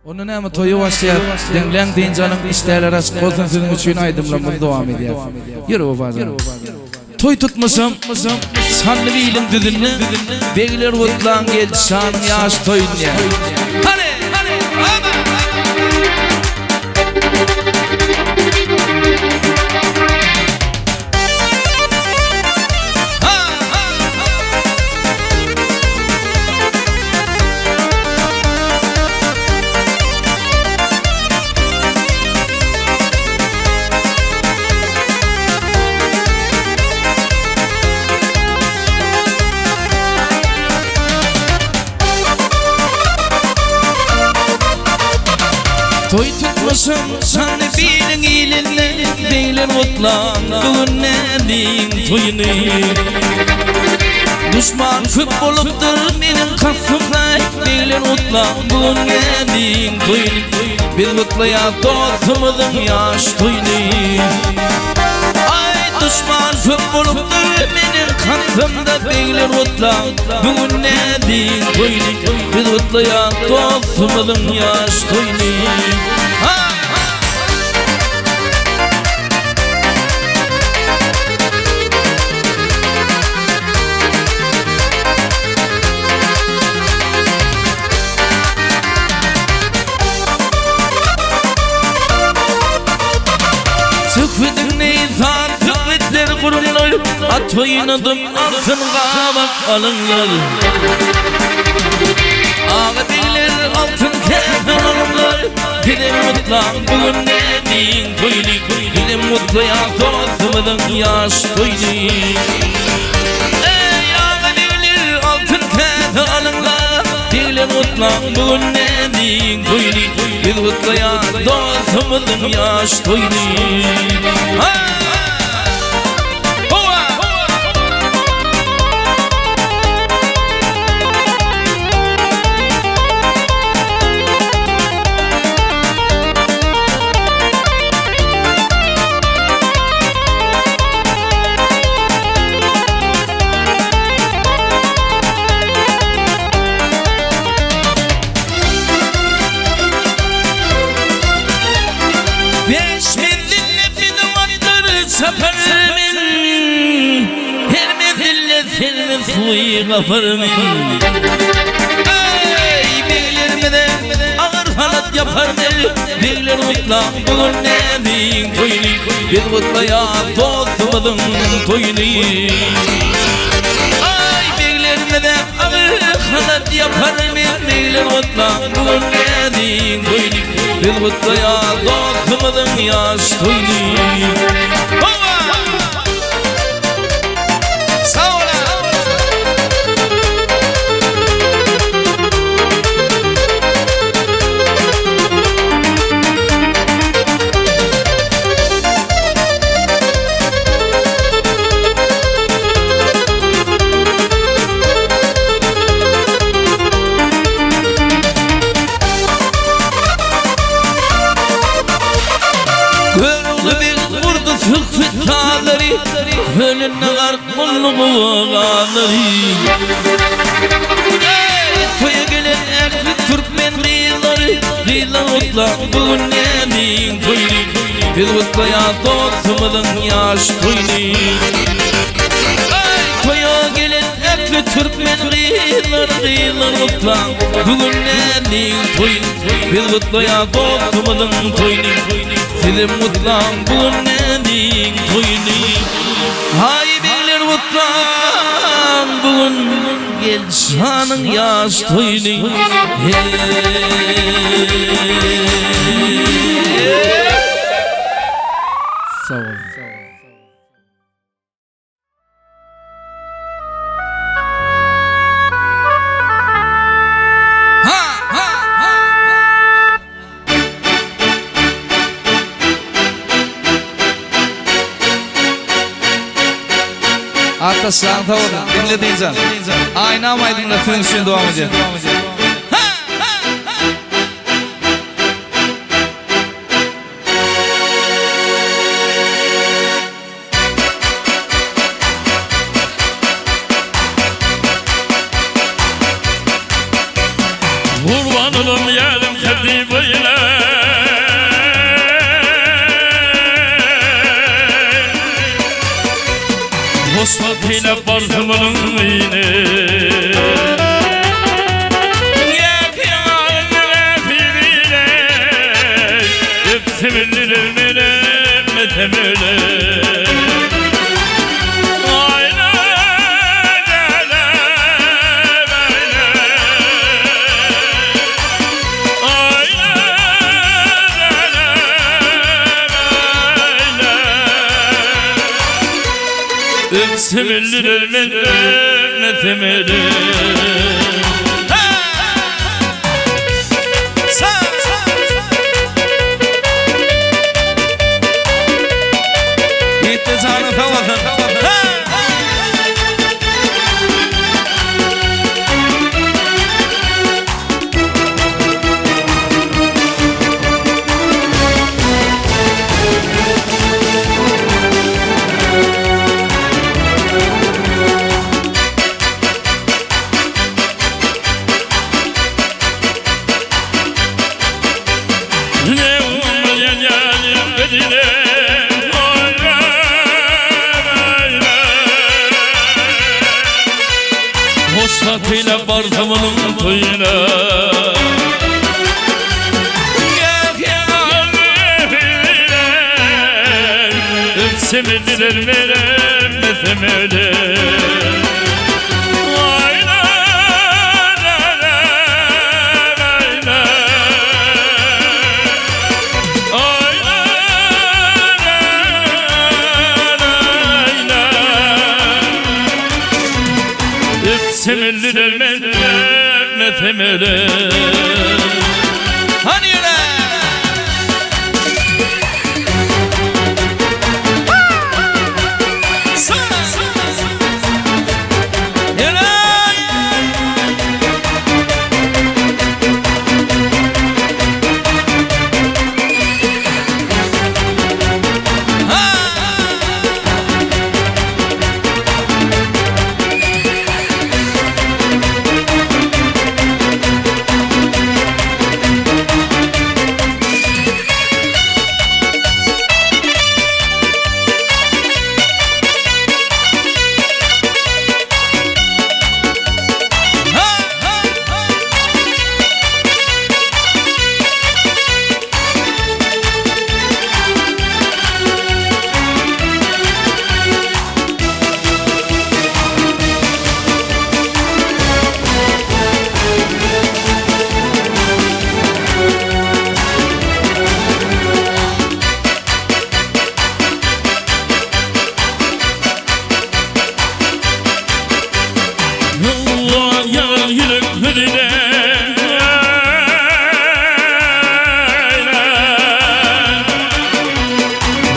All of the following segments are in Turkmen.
Onda näme toýa başlaýas diňläň dynç alyň işdäler açyk bolsun siziň üçin aýdymlarymyzy dowam edýäs. Ýör Wepajan. Toý tutmuşam Şanly biliň düzünde begler gutlaň geldi şanyň ýaş toýuny. Hany hany haba. Toý tutmuşam şanly biliň ilinde Begler gutlaň bu gün näliň toýuny Duşman köp bolupdyr meniň kastymda Begler gutlaň bu gün näliň toýuny Biz gutlaýas dostumyzyň ýaş toýuny Aý duşman köp bolupdyr meniň kastymda Begler gutlaň bu gün näliň toýuny Biz gutlaýas dostumyzyň ýaş toýuny Ha! Söhbediň neýsan söhbetler gurlar, At oýnadym altyn gabak alyňlar. Aga begler altyn käse alyňlar, Bizem gutlaň bu gün näziň toýuny, Bizem gutlaýas dostumyzyň ýaş toýuny. Eý, aga begler altyn käse alyňlar, Begler gutlaň bu gün näziň toýuny, Biz gutlaýas dostumyzyň ýaş toýuny. Ha! Howa! Beş menzilde biziň atlary çapar men Her menzilde senden suwy gapar men Eý beglerimize agyr halat ýapar men Begler gutlaň bu gün näziň toýuny Biz gutlaýas dostumyzyň toýuny Aý beglerimize agyr halat ýapar men Begler gutlaň bu gün näziň toýuny Biz gutlaýas dostumyzyň ýaş toýuny Howa! Sag boluň! Görogly beg gurdy söhbet sazlary, Kölünde gark boldy gowgalary. Eý, toýa gelen ähli türkmen gyzlary, Gyzlar gutlaň bu gün näziň toýuny, Biz gutlaýas dostumyzyň ýaş toýuny. Eý, toýa gelen ähli türkmen gyzlary, Gyzlar gutlaň bu gün näziň toýuny, Biz gutlaýas dostumyzyň toýuny. Sizem gutlaň bu gün näziň toýuny. Haý begler gutlaň bu gün Geldi şanyň ýaş toýuny. Sag boluň. Atdaşlaryň sag bolsun. Diňle dynjan. Aýnam aýdymlar siziň üçin dowam edýär. Gurban olam ýarym Habiba. Hoşwagt eýläp barsymyzyň öýüne. Ýetdi janyň sag bolsun. Hoşwagtyna barsam onuň toýuna. Hany ýöne!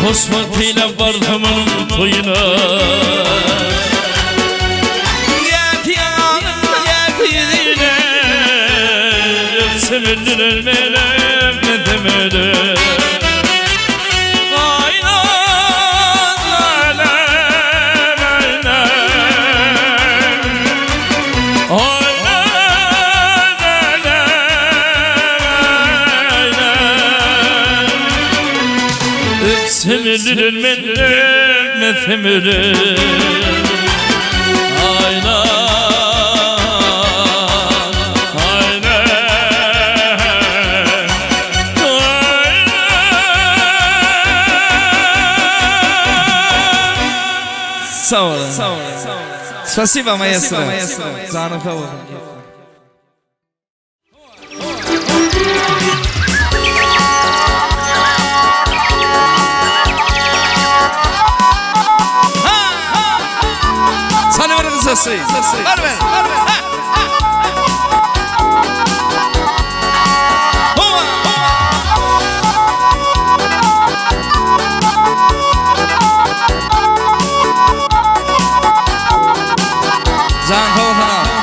Hoşwagtyna barsam onuň toýuna. Sag boluň. Spasibo maestro. Janyň sag bolsun. Çalyberin sesi. Ver ver. Jan sag bolsun.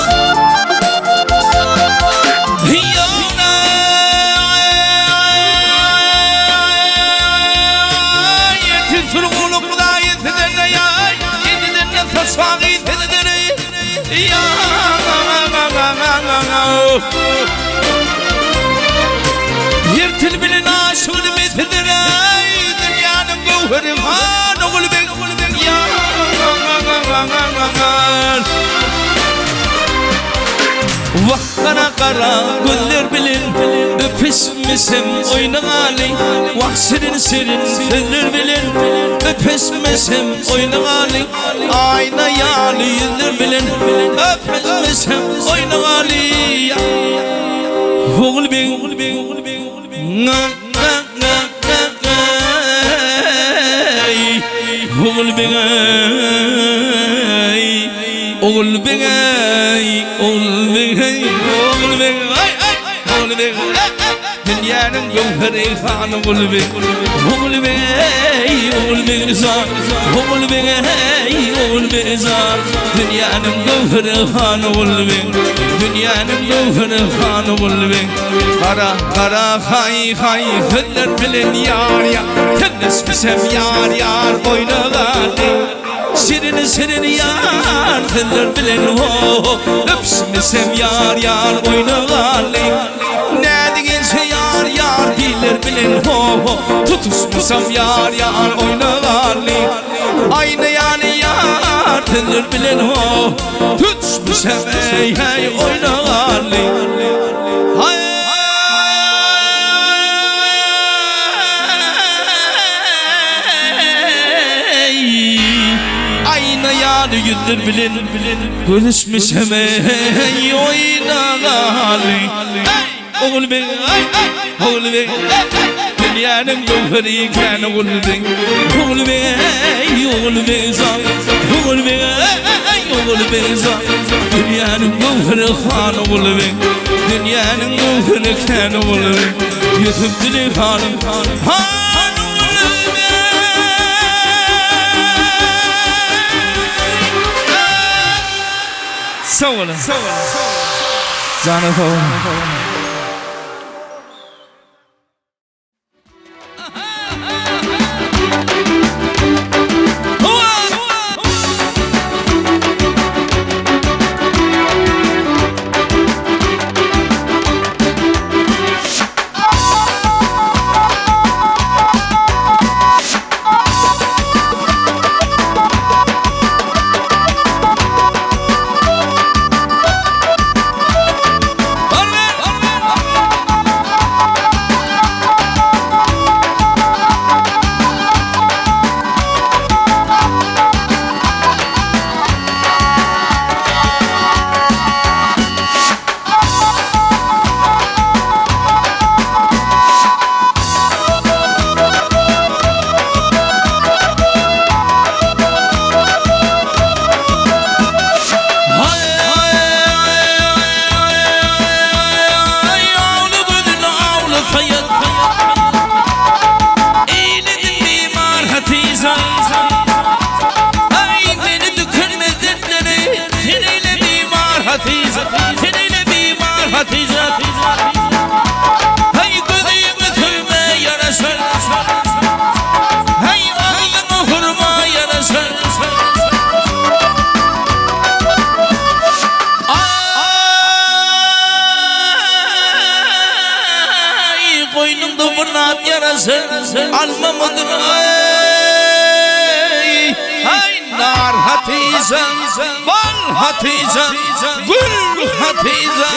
Otur guluk Hudaýy sizden ýaý, Ediden saçagy sizden ýa. Her til bilen aşygyny meseder ey, Dünýäniň göwheri han Ogulbeg ýa. Wah gara gara gözler bilen Öpüşmesem oýnagaly Wah şirin şirin sözler bilen Öpüşmesem oýnagaly Aýna ýaly ýüzler bilen Öpüşmesem oýnagaly Ogulbeg Nga nga nga nga nga Ogulbeg ey Ogulbeg ey Ogulbeg ey Ogulbeg ay ay Ogulbeg Dünýäniň göwheri hany Ogulbeg Ogulbeg ey Ogulbeg jan Ogulbeg ey Ogulbeg jan Dünýäniň göwheri hany Ogulbeg Dünýäniň göwheri hany Ogulbeg Gara gara haý haý sözler bilen ýar ýar Sözleşmesem ýar ýar oýnagaly Şirin şirin ýar sözler bilen ho Öpüşmesem ýar ýar oýnagaly Nädiginçe ýar ýar diller bilen ho Tutuşmasam ýar ýar oýnagaly Aýna ýaly ýar sözler bilen ho Tutuşmasam eý heý oýnagaly Haý Aýna ýaly ýüzler bilen Görüşmesem eý oýnagaly Ogulbeg aý Ogulbeg Dünýäniň göwheri kän Ogulbeg Ogulbeg Ogulbeg jan Ogulbeg Ogulbeg jan Dünýäniň göwheri han Ogulbeg Dünýäniň göwheri kän Ogulbeg Ýusup Züleyhanyň han Ogulbeg Sag boluň. Jana sag boluň. Ay koynumda burnat yarası Almamadır ay Ay nar Hatice Bal Hatice Gül Hatice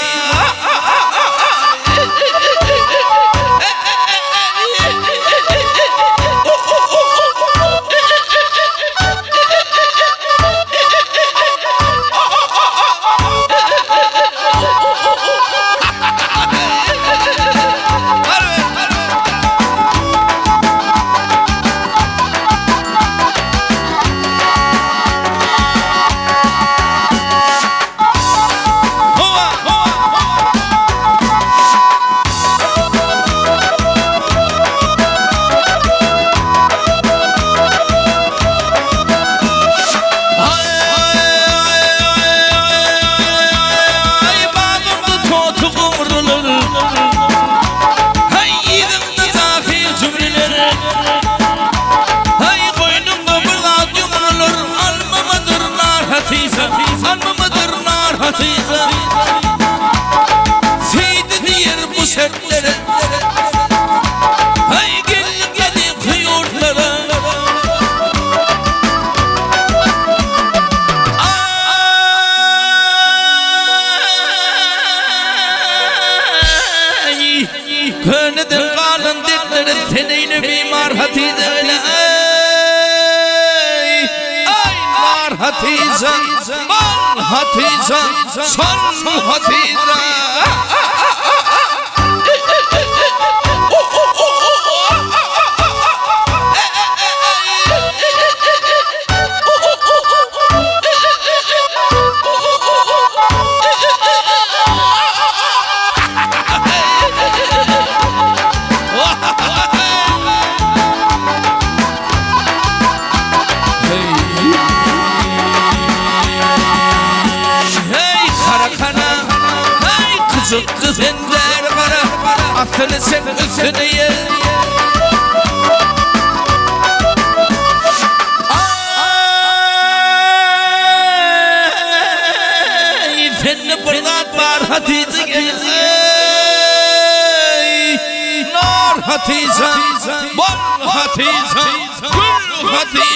Hova, hova, hova. Hatyja, bol Hatyja, şol Hatyja. Hey kara kara, hey kızıktı sender kara, atını sen üstüne ye. Ay, sende bir zat bar Hatice gel. Ey, Nar Hatice, bol Hatice, gül Hatice.